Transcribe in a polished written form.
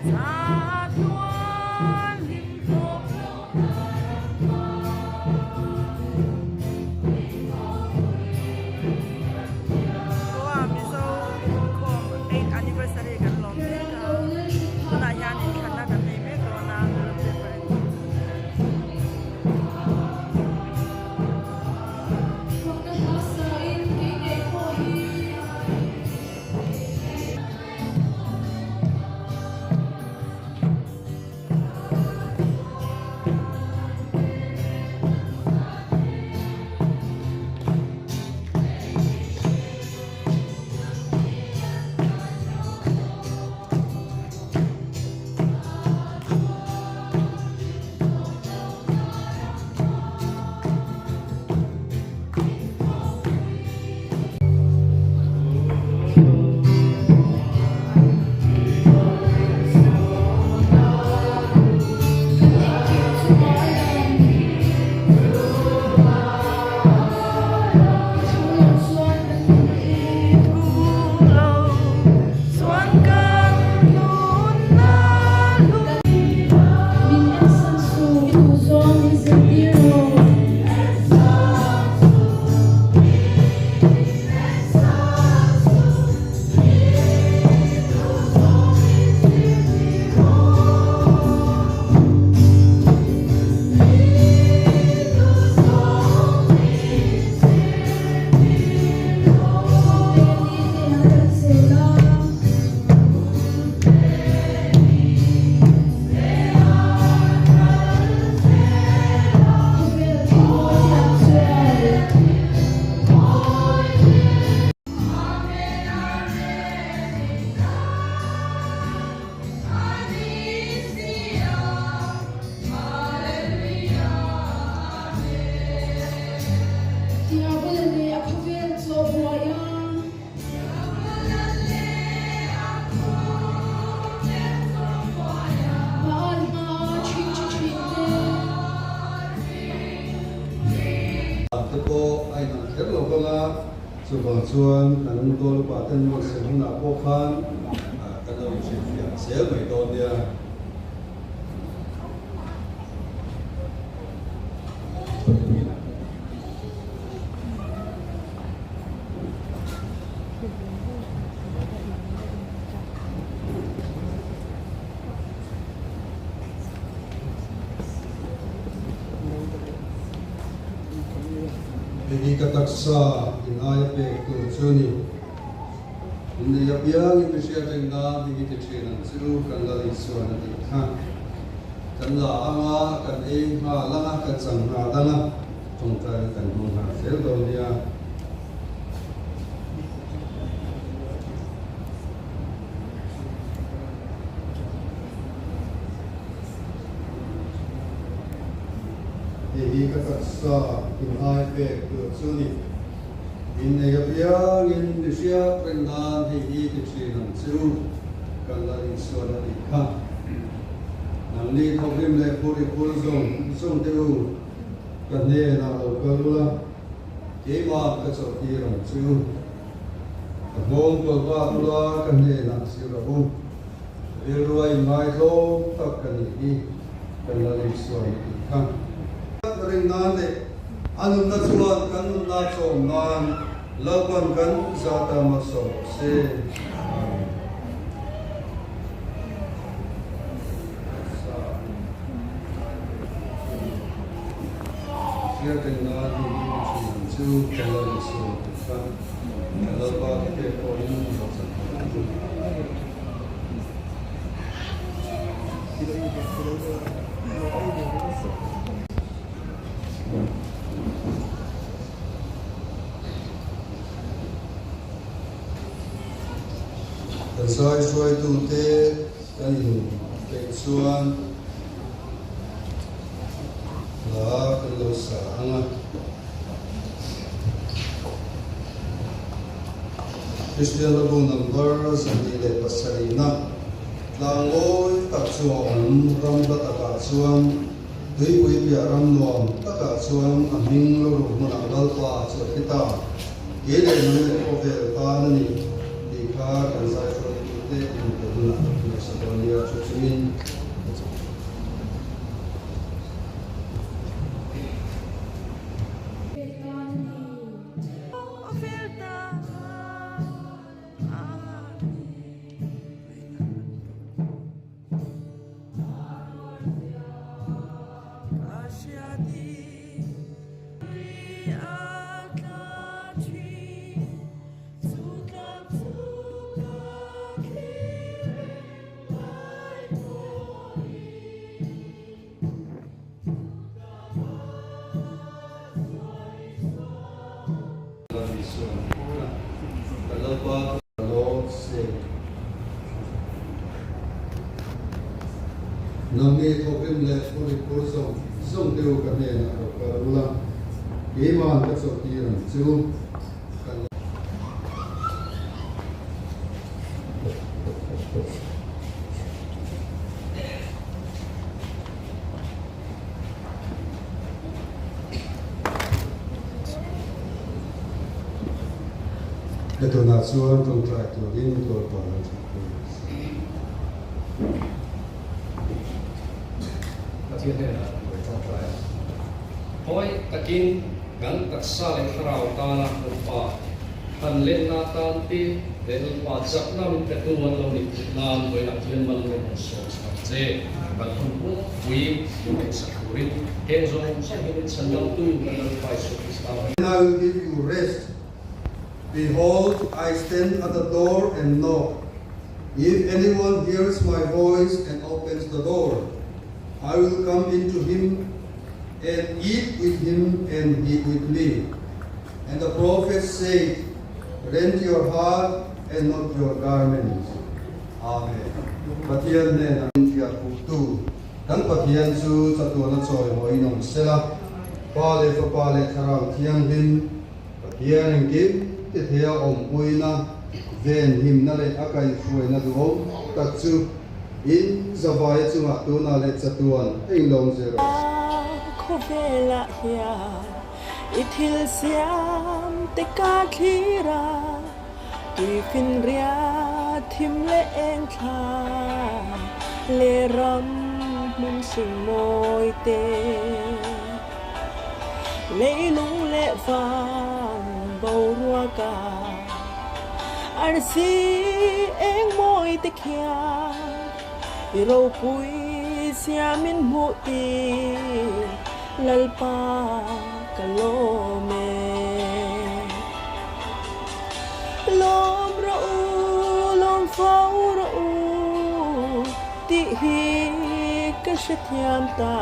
Goa Mizo inkhawm eighth anniversary kan lawm mek a, tunah hian inthlanna kan nei mek dawn a, ballot paper in. Te pawh a inang kher lo vang a, chuvang chuan kan Goal upa ten ruatsaih hunah pawh khan kan lo inhrilhfiah zel mai dawn nia. Hei hi ka taksa in aia pek tur chu ni. In nei apiangin mi hriat reng nan hei hi ti thin ang chu kan lal Isuan a tih kha. Kan la anga, kan ei nghal anga, kan chang nghal anga, tawngtaina kan hmang nghal zel dawn nia. Hei hi ka taksa inhai pek tur chu ni. Innei apiangin mi hriat reng nan hei hi ti thin ang chu kan la insual a tih kha. Nangni thawkrim leh phur i phur zawng zawng teh u, ka hnenah lo kal ula, keimah ka chawhtir ang chu. Ka nghawng tawlh bak ula ka hnenah sir a u. Rilru a inngaihtlawm tak ka nih hi kan la lei sual a tih kha. Ka ring nan leh a nunna chuan kan nunna chawm nan Lalpan kan zata malsawm rawh se. Amen. Hriateng nan hei hi mi thin ang chu kan la lei sual a tih kha. Kan Lalpa thupek pawhin ruahchan thei ang chu. Kan zai hruaitute kan inpeih chuan hla kan lo sa ang a. Kristian Hlabu number 27 na tlang ngawi tak chu a awm ram hla takah chuan tuipui piah ram nuam takah chuan a hming lo ruh hmunah Lalpa chu a thi ta. Kei leh nang leh khawvel tan a ni tih kha kan zai hruaitute inpe hunah kan lo sa dawn. dawn nia thu chungin. Nangni thawkrim leh phurrit phur zawng zawng te u ka hnenah ro kal ula, keima'n ka chawlhtir ang chu. Kan. He tunah chuan tawngtai turin Lalpa lo thatpui ang che. Pathian hnenah lo tawngtai ang. Hawi takin kan taksa leh thlarau tana Lalpa han lenna tan te leh Lalpa chakna min petu an lo nih theih nan vawiinah hian man rawn han sawm chhak che. Kan hun pui min ngaihsak turin heng zawng zawng hi min chhan dangtu kan Lalpa Isua Krista hming. And I will give you rest. Behold, I stand at the door and knock. If anyone hears my voice and opens the door, I will come into him and eat with him and he with me. And the prophet said, Rend your heart and not your garments. Amen. Pathian hnenah infiah puhtu kan Pathian chu chatuana chawimawiin awm sela, Pa leh Fapa leh Thlarau Thianghlim, Pathian engkim ti theia awmpuina, venhimna leh a kaihhruaina duhawm tak chu in zavaia chungah tunah leh chatuan a inlawm zel rawh se. Khawvelah hian i thil siam te ka thlir a, tuifinriat thim leh eng thla leh ram hmun hring mawi te. Leilung leh vang boruaka arsi eng mawi te khian i ropui siamin hmuh tir Lalpa ka lawm e. Lawm rawh u, lawm fo rawh u tih hi ka hrethiam ta.